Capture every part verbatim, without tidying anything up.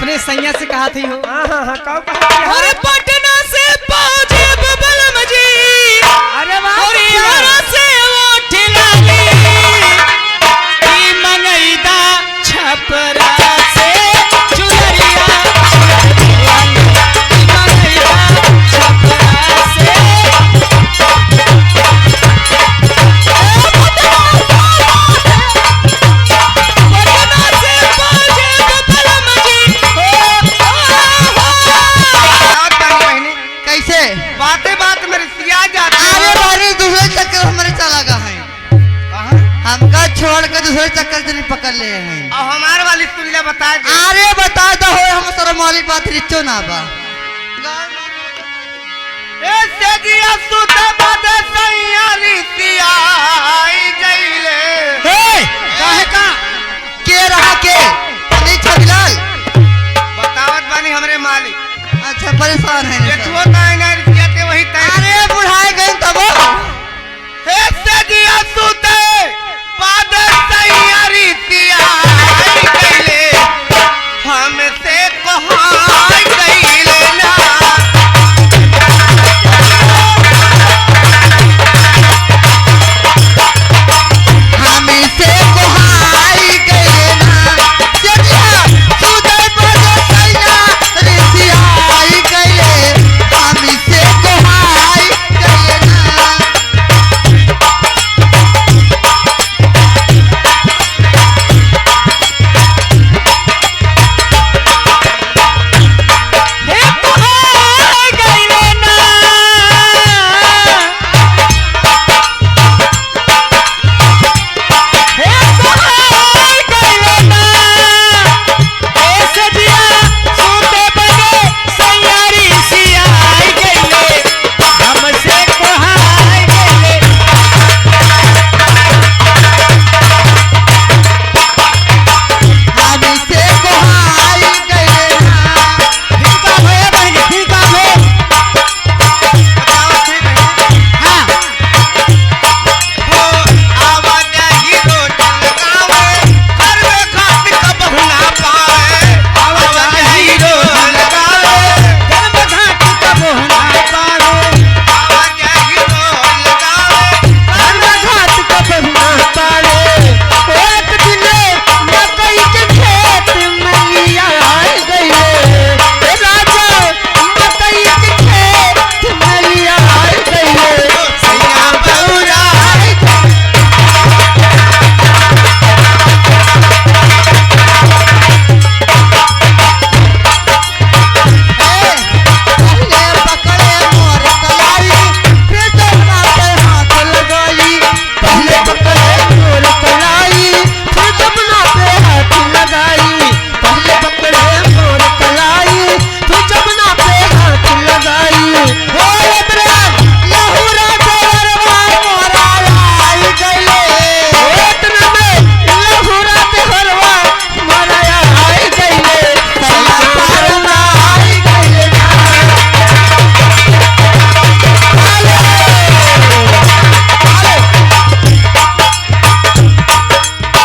अपने सैया से कहा थी हो। हाँ, हाँ, हाँ, कहो, कहो। अरे पटना से पाजेब बलम जी। अरे वाह। और यारा से ओठ लाली। ई मंगईदा छपरा से चुनरिया। ई मंगईदा छपरा से। कैसे? बाते बात में रिसिया जाते अरे हो। बारी दूसरे चक्कर हमरे चला गा है। कहाँ? हमका छोड़ के दूसरे चक्कर जनी पकड़ ले हैं। अब हमार वाली सुन ले, बता दे। अरे बता दो हो, हम शर्म वाली बात रिचो ना बा। ए, से जिया सुते बादे सैया रिसियाई गईले। हे, काहे का? के रहा के? नहीं छबिलाल। बतावत बानी हमरे मालिक। अच्छा, परेशान है ना ये सर। तो होता है ना, रिसिया के वही तय। अरे, बुढ़ाए गए तब। हे से जिया सुते बादे सैया रिसियाई गईले। हमसे कोहाई गईले ना। हमसे कोहाई गईले ना। से जिया सुते बादे सैया रिसियाई गईले। हमसे कोहाई गईले ना।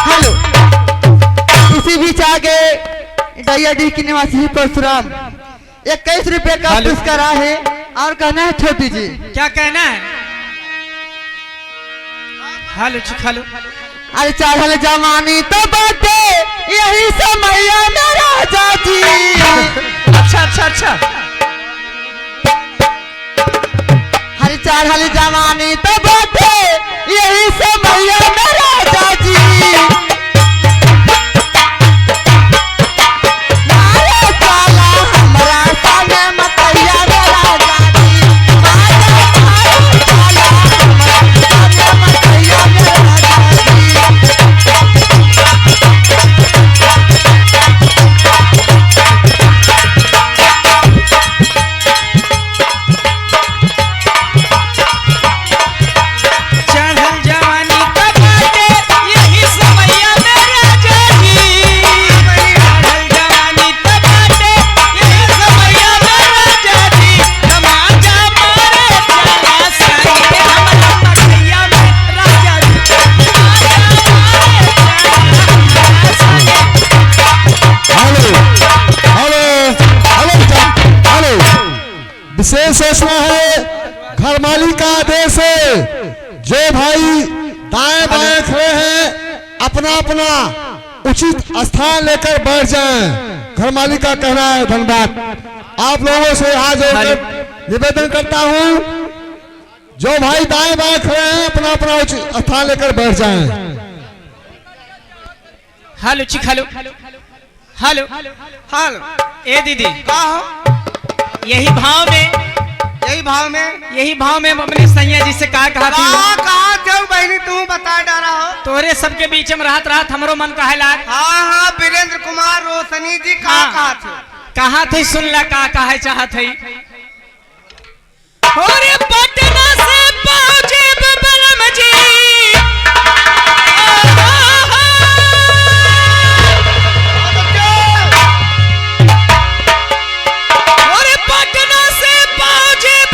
हेलो, इसी बीच आगे डैयाडीह के निवासी परशुराम इक्कीस रुपए का हेलो। पुरस्कार आहे और कहना है छोटू जी। क्या कहना है? हेलो, चुप, हेलो। अरे चढ़ल जवानी तो बाटे यही समैया में राजा जी। अच्छा, अच्छा, अच्छा। अरे चढ़ल जवानी तो बाटे यही समैया में राजा जी। सोचना है, घर मालिक का आदेश है। जो भाई दाएं बाएं खड़े हैं, अपना अपना उचित स्थान लेकर बैठ जाएं, घर मालिक का कहना है। धन्यवाद। आप लोगों से हाथ जोड़कर निवेदन करता हूं, जो भाई दाएं बाएं खड़े हैं, अपना अपना उचित स्थान लेकर बैठ जाएं। हेलो, चिक, हेलो। हेलो। हेलो। ए दीदी। का हो? यही भाव में, यही भाव में? यही भाव में हम अपने सैया जी से का कहा थी? का कहा थे बहिनी, तू बता डारा हो। तोरे सबके बीच में रहत रहत हमरो मन काहे लाग। हाँ, हाँ, वीरेंद्र कुमार रोशनी जी का हाँ। कहा थे? कहा थे, सुन ला का कहे चाहत है। अरे पटना से